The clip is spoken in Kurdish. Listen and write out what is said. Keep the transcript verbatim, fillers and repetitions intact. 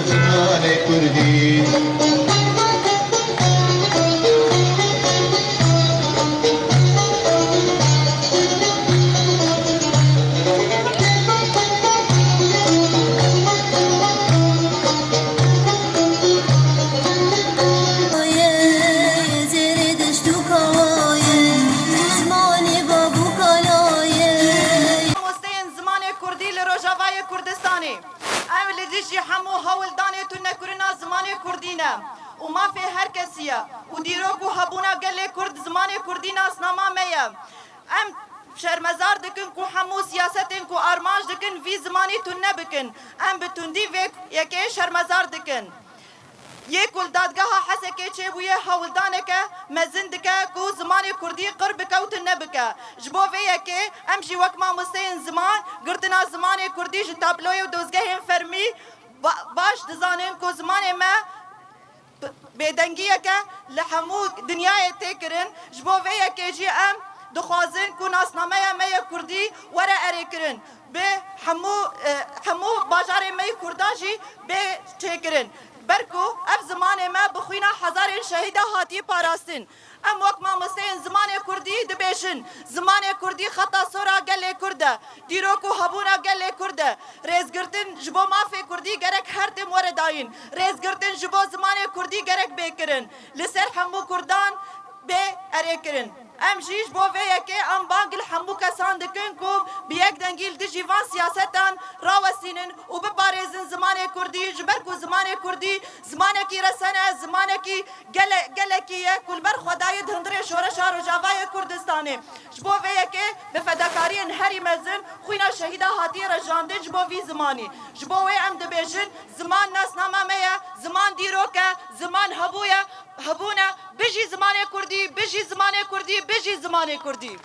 Zimanê kurdî. Mamosteyên zimanê kurdî li Rojavayê Kurdistanê. Ew li dijî hemû hewldanê tunekirina zimanê kurdî ne û mafê her kesî ye û dîrok û hebûna gelê kurd zimanê kurdî nasnama me ye. Em şermezar dikin ku hemû siyasetên ku armanc dikin vî zimanî tune bikin. Em bi tundî vê yekê şermezar dikin. Yê ku li dadgeha Hesekê çêbûye hewldaneke mezin dike ku zimanê kurdî qir bike û tune bike. Ji bo vê yekê em jî wek mamosteyên ziman girtina zimanê kurdî ji tabloyê û dozgehên fermî ba-, baş dizanin ku zimanê me bêdengiyeke li hemû dinyayê tê kirin. Ji bo vê yekê jî em dixwazin ku nasnameya me ya kurdî were erêkirin. Bi hemû, e, hemû bajarê me yê kurdan jî bê çêkirin. Ber ku ev zimanê me bi xwîna hezarên şehîda hatiye parastin. Em wek mamosteyên zimanê kurdî dibêjin, zimanê kurdî xeta sor a gelê kurd e, dîrok û hebûna gelê kurd e. Rêzgirtin ji bo mafê kurdî gerek her tim were dayîn. Rêzgirtin ji bo zimanê kurdî gerek bê kirin. Li ser hemû kurdan bê erê kirin. Em jî ji bo vê yekê em bang li hemû kesan dikin ku bi yek dengî li dijî van siyasetan rawestînin û biparêzin zimanê kurdî, ji ber ku zimanê kurdî zimanekî resen e, zimanekî gele-, gelekî ye ku li ber xwe dayê di hundirê şoreşa Rojavayê Kurdistanê. Ji bo vê yekê bi fedakariyên herî mezin xwîna şehîda hatiye rejandin ji bo vî zimanî. Ji bo wê em dibêjin, ziman nasnama me ye, ziman dîrok e, ziman hebûye, hebûn e. Bijî zimanê kurdî, bijî zimanê kurdî, bijî zimanê kurdî.